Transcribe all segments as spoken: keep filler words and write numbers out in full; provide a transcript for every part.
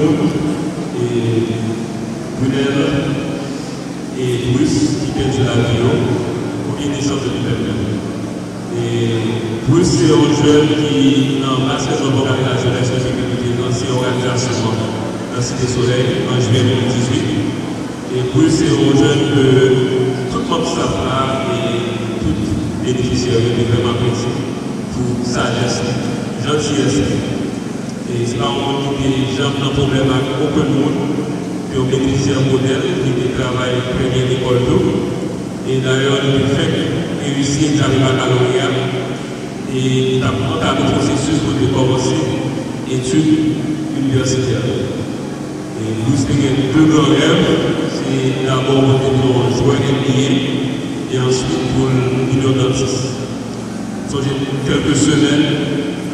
E Brunel e Bruce ki pèdi lavi yo, premye desanm de mil vennde. E Bruce se yon jèn ki, nan ba sezon Vokal Lajenès, ke li te lanse òganizasyon an nan Site Solèy, an jen de mil dizuit. E Bruce se yon jèn ke tout manm staff la e tout benefisyè yo te vrèman apresye pou sajès li, jantiyès li. E se pa yon moun ki te janm nan pwoblèm ak okenn moun, te yon benefisyè modèl, ki te travay trè byen lekòl tou. E dayè, li te fèk reyisi egzamen bakaloreya. E li t ap antanmen pwosesis pou l te kòmanse etid inivèsitè. E Bruce te gen de gran rèv, se dabò pou l te vin yon jwè N B A, e answit pou l vin yon dantis. Sonje kèlke semèn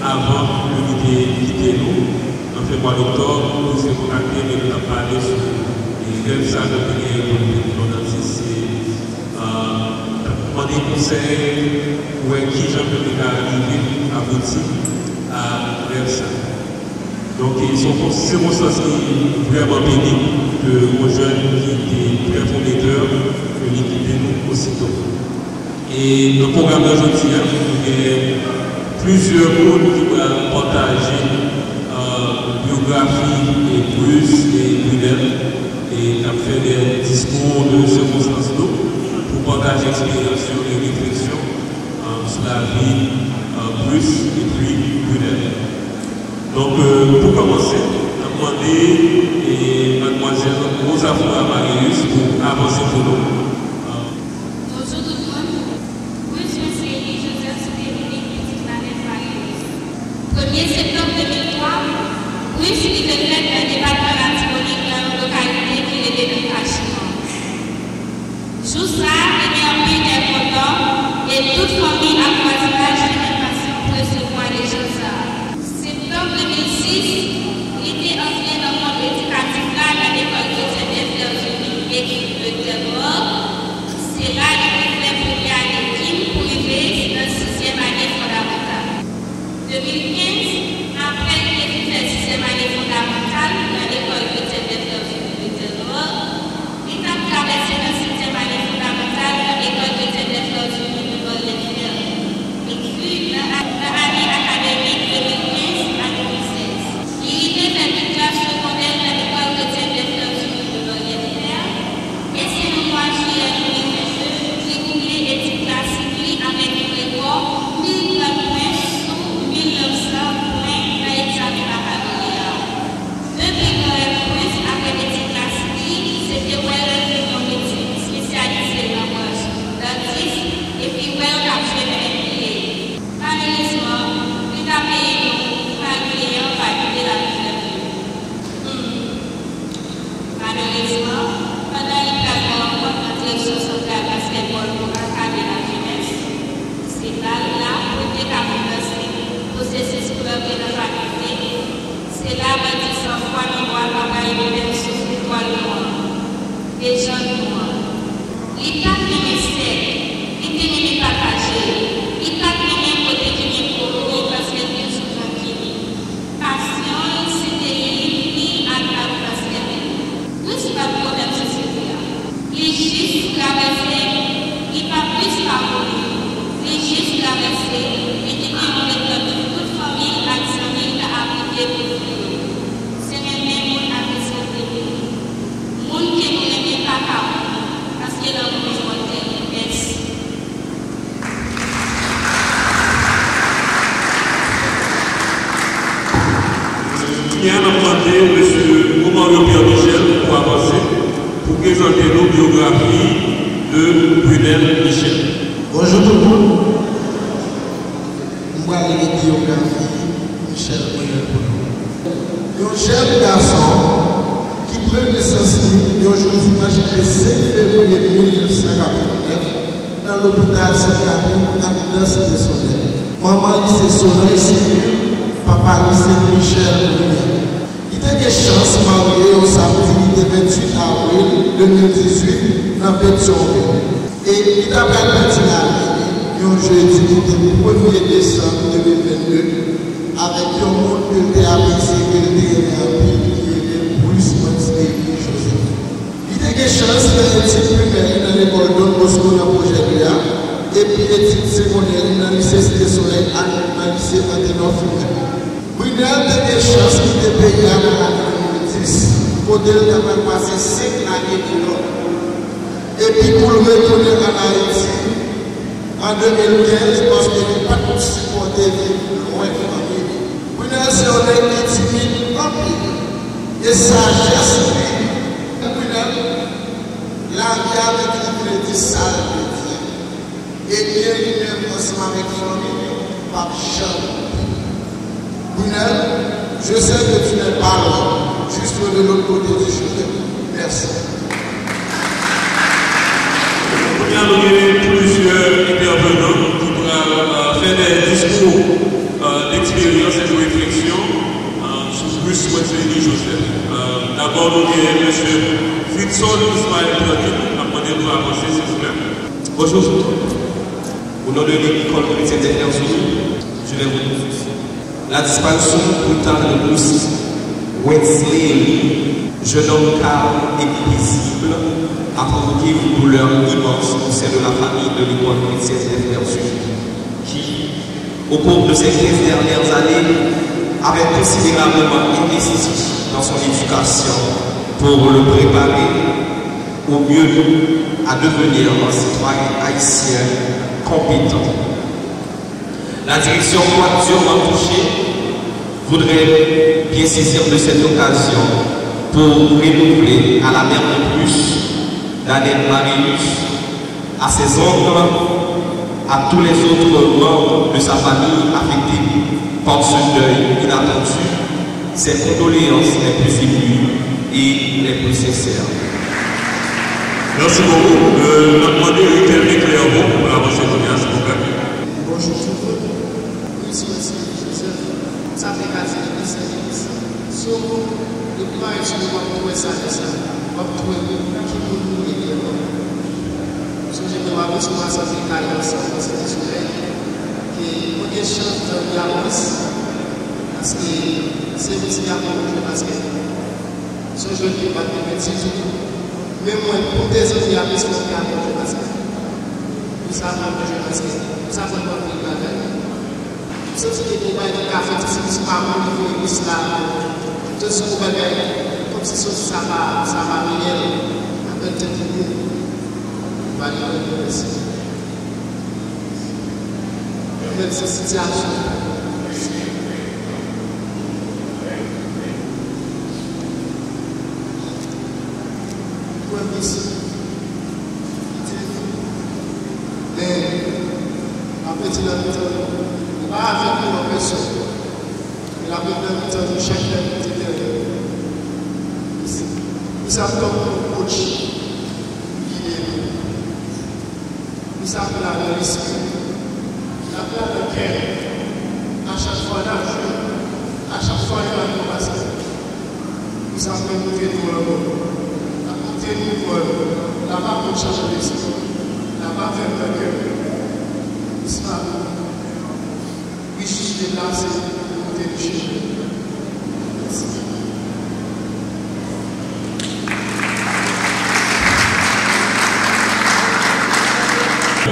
avan ke li te kite nou, nan fen mwa doktòb, Bruce te kontakte m e nou t ap pale sou, e, rèv sa ke l te genyen pou l te vin yon dantis. Se, e, t ap mande konsèy pou wè kijan ke l te ka rive abouti a rèv sa. Donk, e, se yon kon-, sikonstans ki vrèman beni ke yon jèn ki te trè pwometè, ke li kite nou osito. E nan pwogram nan jodi a, nou gen plizyè moun ki pral pataje, e, biyografi e Bruce e Brunel, e k ap fè de diskou de sikonstans tou, pou pataje eksperyans yo e refleksyon, e, sou lavi, e, Bruce epi Brunel. Donk, e, pou kòmanse, n ap mande, e, madmwazèl Rosa Flora Marius pou avanse pou nou. Bonjou tout moun. Bruce Wesley Joseph Spérulic, pitit Manèt Marius. Premye septanm de mil twa, Bruce rive fèt nan depatman Latibonit, nan yon lokalite ki rele nan Kachiman. Jou sa a, te gen anpil kè kontan, e tout fanmi ak vwazinaj te enpasyan pou resevwa lejand sa a. Septanm de mil sis, li te antre nan mond edikatif la nan lekòl kretyen Des Fleurs Unies, Études de Terre Noire. Se la li te fè premye ane kim pou rive nan sizyèm ane fondamantal. De mil kenz, apre li te fin fè sizyèm ane fondamantal nan lekòl kretyen Des Fleurs Unies de Terre Noire, li t ap travèse nan sizyèm ane fondamantal nan lekòl kretyen Des Fleurs Unies de Lòryè Fè. Epi, nan a-, nan ane akademik de mil kenz a de mil sèz, li rive fè tout klas segondè nan lekòl kretyen Des Fleurs Unies de Lòryè Fè, e se nan mwa jiyè de mil vennde, li bouklye etid klasik li avèk yon rekò mil trant pwen sou mil nèf san pwen nan egzamen bakaloreya a. De pi gran rèv Bruce apre etid klasik li, se te wè l vin yon medsen espesyalize nan branch dantis, epi wè l k ap jwe nan N B A. Malerezman, li ta peye nou, malgre an pa kite lavi fè pou nou. Hmm. Malerezman, pandan li pral nan rankont nan direksyon santral baskètbòl pou akademi lajenès, se la, la pou l te ka kòmanse pwosesis pou l antre nan fakilte, se la bandi san fwa nan bwa Papay Lopèm soufri vwal nou an, lejand nou an. Li pa t renmen sèk, li te renmen pataje, li pa t renmen kote ki gen pwoblèm paske l te toujou trankil. Pasyon l se te li, li ak Marie Pascaline. Bruce pa t pwoblèm sosyete a. Li jis travèse, li pa plis pa mouri. Li jis travèse, li kite yon rekòt pou tout fanmi l ak zanmi l ta abrite pou fi yo. Se renmen moun ak respekte moun. Moun ke nou renmen pa ka mouri, paske lanmou imòtèl. Mèsi. Kounye a, n ap mande mesye Romario Pierre Michel pou avanse, pou prezante nou biyografi de Brunel Michel. Bonjou tout moun. M pral li biyografi Michel Brunel pou nou. Yon jèn gason ki pran nesans li yon jou dimanch de senk fevriye mil nèf san katrevennèf nan lopital Sent Katrin anndan Site Solèy. Manman li se Solange Simil, papa li se Michel Brunel. Li te gen chans marye yon samdi ki te venntuit avril de mil dizuit nan Petyonvil. E li ta pral pèdi lavi li yon jedi ki te premye desanm de mil vennde avèk yon moun ke l te apresye, ke l te renmen anpil, ki rele Sou nan pwojè li a, epi etid segondè li nan lise Site Solèy ak nan lise Antenò Filmè. Brunel te gen chans kite peyi a nan lane de mil dis, kote l ta pral pase senk lane deyò. Epi pou l retounen ann Ayiti an de mil kenz, paske li pa t sipòte viv lwen fanmi li. Brunel se yon nèg ki timid anpil, e sajès li, Brunel, lavi a te toujou vle di sa l vle di a. Ebyen, li menm ansanm avèk fanmi l yo p ap janm bliye. Brunel, je sais que tu n'es pas loin, juste de l'autre côté du chemin. Merci. Kounye a, nou gen plizyè entèvenan ki pral, euh, fè dè diskou, euh, d'eksperyans e de refleksyon, euh, sou Bruce Wesley Joseph. Euh, dabò, nou gen mesye Fritson Ismaël Tranquille, n ap mande l pou avanse, silvouplè. Bonjour. Au nom de l'école chrétienne des Frères Unis, je vais vous dire ceci. La disparition brutale de Bruce Wesley Lee, jeune homme calme et paisible, a provoqué une douleur immense au sein de la famille de l'école chrétienne des Frères Unis, qui, au cours de ces quinze dernières années, avait considérablement investi dans son éducation pour le préparer au mieux à devenir un citoyen haïtien compétent. La direction Quad, durement touchée, voudrait bien saisir de cette occasion pour renouveler à la mère de Bruce, Danette Marius, à ses oncles, à tous les autres membres de sa famille affectés par ce deuil inattendu, ses condoléances les plus émues et les plus sincères. Mèsi bokou. Euh, n ap mande Etène Clermont pou l avanse kounye a, silvouplè. Bonjou tout moun. Wi, se Wesley Joseph. Sa te ka di li se minis. So, depi w parèt sou li, w ap tou wè sajès la. W ap tou wè ki moun li ye reyèlman. M sonje mwen w ap resevwa sa se kay ansanm nan Site Solèy. Ke mwen gen chans zanmi a plis. Paske se minis ki aprann mwen jwe baskèt. Se yon jwèt ki pa t gen mèt ditou. Men mwen, pou m te zanmi a plis, mwen te aprann jwe baskèt. Pou sa aprann mwen jwe baskèt. Pou sa aprann mwen anpil bagay. M santi ke gen bagay ki ka fèt isi, isi pa moun ki voye plis la. M santi se yon bagay kòmsi se sa pa, sa pa reyèl. Apèl tèt li moun. Valè mwen, mèsi. Mwen menm se sitiyasyon. Mwen plis. Men, m ap rete nan mitan nou. E pa avèk nou an pèsòn. Men l ap ret nan mitan nou chak lè nou te dèyè. Li sa tankou yon coach ki gide nou. Li sa ap la nan lespri. L ap la nan kè nou. A chak fwa n ap jwe, a chak fwa yo ap yon baskèt. Li sa ap monte nou anlè. L ap monte nivo nou. L ap aprann chache lespri. L ap avèk nan kè nou. Li sa ap Wi, chich te plase pou te touche.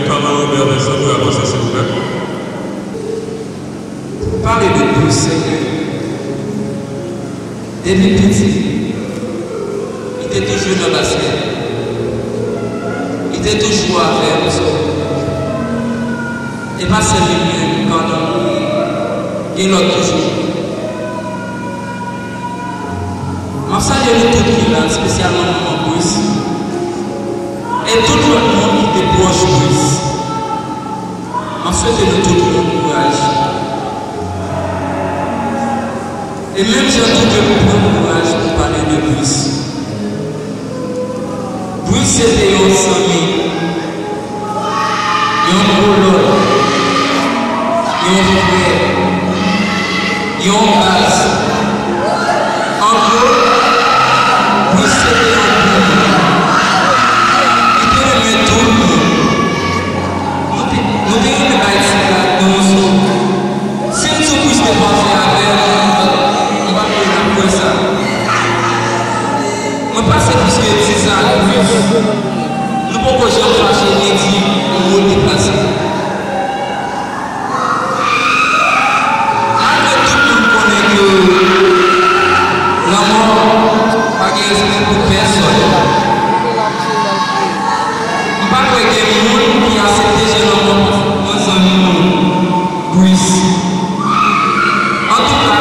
Kamaron Bèvè Sandra, avanse, silvouplè. Pou pale de Bruce, se ke depi piti, li te toujou nan baskèt. Li te toujou avè m, so, e pa sèl li menm, pandan gen lòt toujou. M ap salye nou tout ki la, espesyalman manman Bruce, e tout lòt moun ki te pwòch Bruce. M ap swete nou tout bon kouraj. E menm jan tou ke m pran kouraj pou pale de Bruce. Bruce se te yon zanmi, yon kològ, yon frè, yon baz. An gwo, Bruce se te yon bon moun. Li te renmen tout moun. Nou te, nou te renmen bay ti blag nou, so, si m di w Bruce te pase avè m, m pa kwè n ap kwè sa. Mwen pase plis ke diz ane Bruce. Nou Poko janm fache ni di yon mo deplase. Malgre tout moun konnen ke lanmò pa gen respè pou pèsòn, m pa kwè gen moun ki aksepte jan lanmò pran zanmi nou, Bruce. Antouka,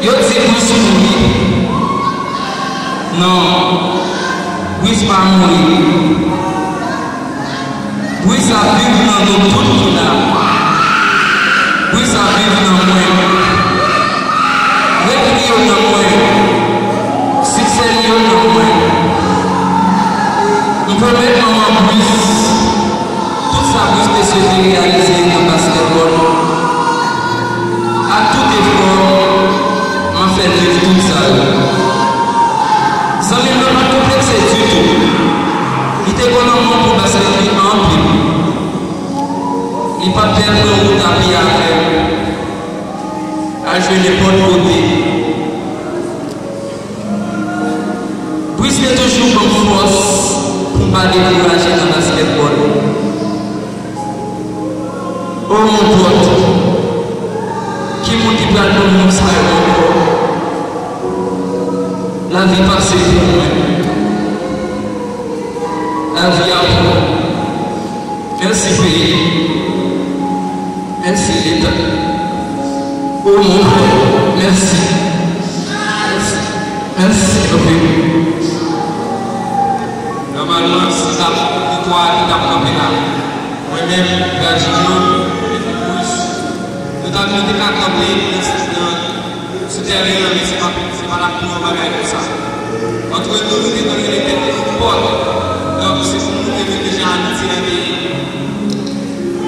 yo di Bruce mouri. Non, Bruce pa mouri. Bruce ap viv nan nou tout ki la. Bruce ap viv nan mwen. Rèv li yo nan mwen. Siksè li yo nan mwen. M pwomèt manman Bruce tout sa Bruce te swete reyalize nan baskètbòl. Ak tout efò, m ap fè l viv tout sa yo. Zanmi m nan pa t konplekse ditou. Li te gen lanmou pou baskèt li anpil. Li pa t pè pran wout a pye avè m, al jwe nenpòt kote. Bruce te toujou ban m fòs pou m pa dekouraje nan baskètbòl. O mon Pòt, ki moun ki pral ban m non sa yo ankò? Lavi pase pou mwen. Lavi ap pran. Mèsi peyi. Mèsi Leta. O mon Pòt, mèsi. Mèsi. Mèsi anpil. Nòmalman, se t ap viktwa ki t ap kanpe la. Mwen menm, Gad Jojo, epi Bruce, nou t ap, nou te ka kanpe nan, nan, sou tèren an, men se pa, se pa t ap pou yon bagay konsa. Antre nou, nou te konn rele tèt nou Pòt. Donk, se pou nou te vin deja abitye nan peyi.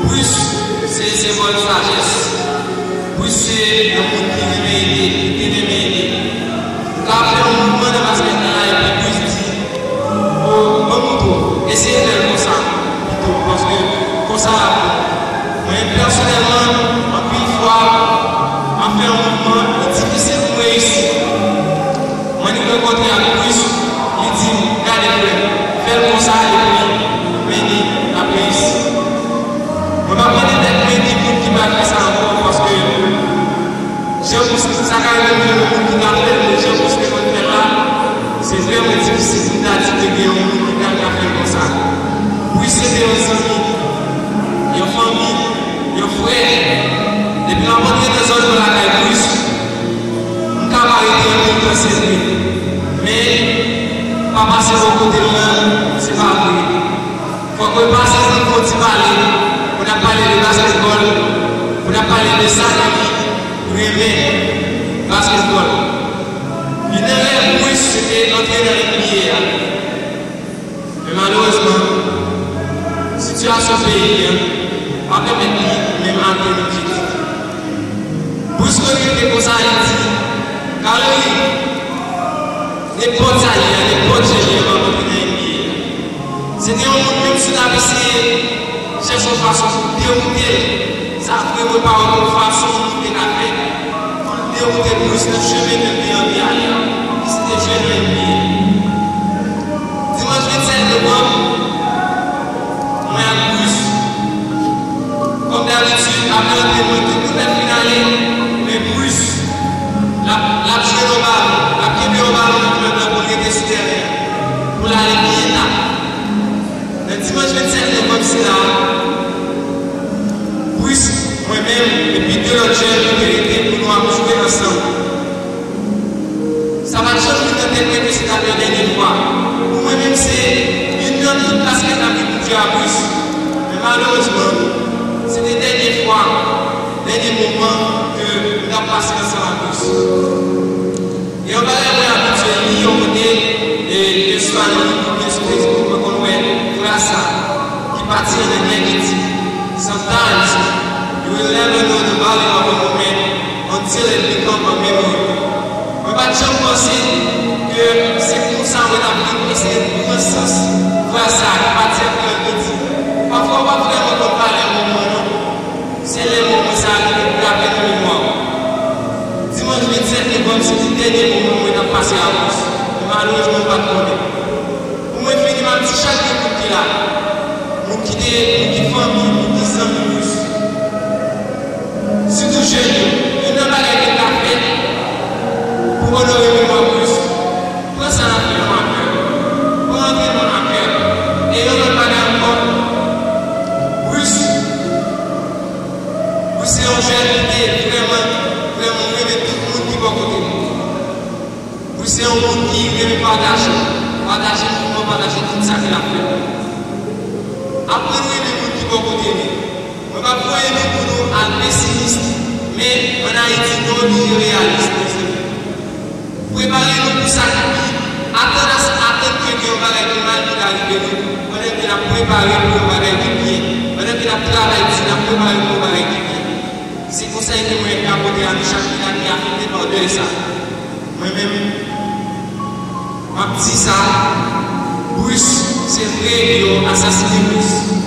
Bruce, se senbòl sajès. Bruce se yon moun ki renmen ede, ki te renmen ede. Ou ka fè yon mouvman nan baskèt la, epi Bruce di, o, ban m montre w. Eseye fè l konsa, pito, paske konsa l ap bon. Mwen, pèsonèlman, anpil fwa, m ap fè yon mouvman, li difisil pou m reyisi. Mwen, li rankontre ak Bruce, li di m, gade frè m, fè l konsa, epi, men li, l ap reyisi. Mwen p ap mande tèt mwen ki moun ki pral fè sa ankò, paske jan Bruce, sa ka rive m jwenn yon moun ki ka fè l, men jan Bruce te konn fè l la, se vrèman difisil pou m ta di ke gen yon moun ki pral ka fè l konsa. Bruce se te yon zanmi, yon fanmi, yon frè. Depi m ap antre nan zòn mwen lakay Bruce, m ka pa rete anpil tan, se vre. Men, pa pase bò kote l nan, se pa vre. Fòk mwen pase pou n fè yon ti pale, pou n ap pale de baskètbòl, pou n ap pale de sa ke li renmen, baskètbòl. Youn nan rèv Bruce, se te antre nan N B A a. Men malerezman, sitiyasyon peyi a pa pèmèt li menm atenn objektif li. Bruce regrete konsa, li di, Carl Henry, nenpòt sa l ye a, nenpòt jan l ye a, m ap antre nan N B A a. Se te yon moun, menm si l ap eseye chèche yon fason pou dewoute l, sa vre mwen pa wè yon fason yon moun te ka fè pou l dewoute Bruce nan chemen ke l te anvi ale a, ki se te jwe nan N B A. Dimanch vennsèt novanm, mwen ak Bruce, kòm dabitid, apre antrenman, tout moun mèt fin ale, men Bruce, l ap, l ap jwe yon balon, l ap kenbe yon balon nan men l pou l rete sou tèren an, pou l ale byen ta. Nan dimanch vennsèt novanm sila a, Bruce, mwen menm, epi de lòt jèn, nou te rete pou nou ap jwe ansanm. Sa pa t janm vin nan tèt mwen ke se t ap yon dènye fwa. Pou mwen menm, se youn nan tout baskèt m ap vin pou jwe a Bruce. Men malerezman, se te dènye fwa, dènye moman ke m t ap pase ansanm ak Bruce. Gen yon bagay mwen abitye li yon kote, e, keswa li oubyen sou Facebook, mwen konn wè fraz sa ki pati an anglè ki di, Sometimes you will never know the value of a moment until it become a memory. Mwen pa t janm panse ke se konsa mwen t ap vin eseye pran sans fraz sa ki pati an anglè ki di, pafwa w pa vrèman konn valè moman nan. Se lè moman sa a ki vin graven nan memwa w. Dimanch vennsèt novanm se te dènye moman mwen t ap pase ak Bruce, men malerezman m pa t konnen. Pou mwen fini, m ap di chak Moun ki te, moun ki fanmi, moun ki zanmi Bruce. Sitou jèn yo. Youn nan bagay ke n ka fè pou onore memwa Bruce, pran sa n ap fè yo a kè. Pran antrenman an a kè. E yon lòt bagay ankò, Bruce, Bruce se yon jèn ki te vrèman, vrèman renmen tout moun ki bò kote li. Bruce se yon moun ki renmen pataje. Pataje mouvman, pataje tout sa ke l ap fè. Aprann renmen moun ki bò kote nou. Mwen p ap voye nou pou nou al pesimis, men ann Ayiti, nou oblije reyalis, mezanmi. Prepare nou pou sa ki pi. Atann a, atann ke gen yon bagay ki mal ki ta rive nou, pandan ke n ap prepare pou yon bagay ki byen. Pandan ke n ap travay di, n ap prepare pou yon bagay ki byen. Se konsèy ke mwen ka pote a nou chak ki la ki afekte pa dèy sa. Mwen menm, m ap di sa, Bruce, se vre, yo asasine Bruce.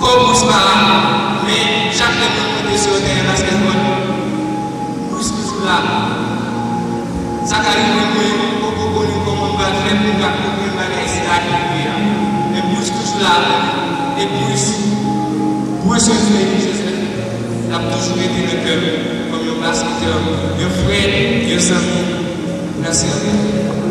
Kò Bruce pa la, men chak lè moun monte sou yon teren baskètbòl, Bruce toujou la. Sa ka rive mwen, m poko konnen kòman m pral fè pou m ka konprann bagay sila ki rive a. Men Bruce toujou la avè m. E Bruce, Bruce Anthony Joseph, l ap toujou rete nan kè m kòm yon basketè, yon frè, yon zanmi. Mèsi anpil.